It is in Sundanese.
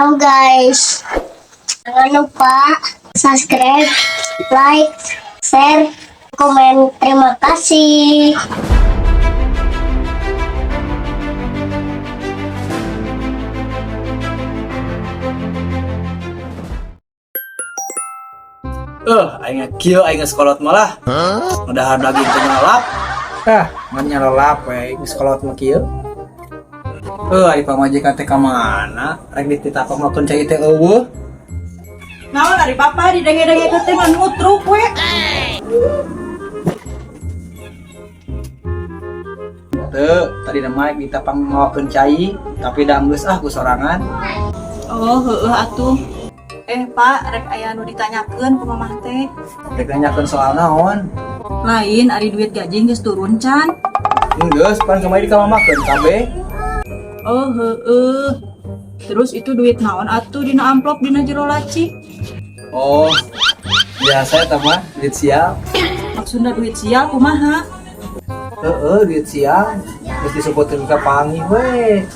Halo guys, jangan lupa subscribe, like, share, komen. Terima kasih. Aing kieu aing geus kolot malah. Udah daging teh ngelap. Ah, ngan nyelelap we geus kolot mah kieu. Ari pamajikan teh ka mana? Rek dititah makeun cai teh euweuh. Naon ari Papa didenge-denge teh ngan ngutruk we. Teu, tadi mah rek ditapang mawakeun cai, tapi da geus ah ku sorangan. Oh, heueuh atuh. Eh, Pak, rek aya nu ditanyakeun ku Mamah teh. Rek nanyakeun soal naon? Lain ari duit gaji geus turun can. Geus, pan kamari dikamamakeun kabeh. Oh, heueuh. Terus itu duit naon atuh dina amplop dina jero laci? Oh, biasa eta mah duit sial. Maksudna duit sial kumaha? Heeh, duit sial. Geus disebutkeun ka panggih we.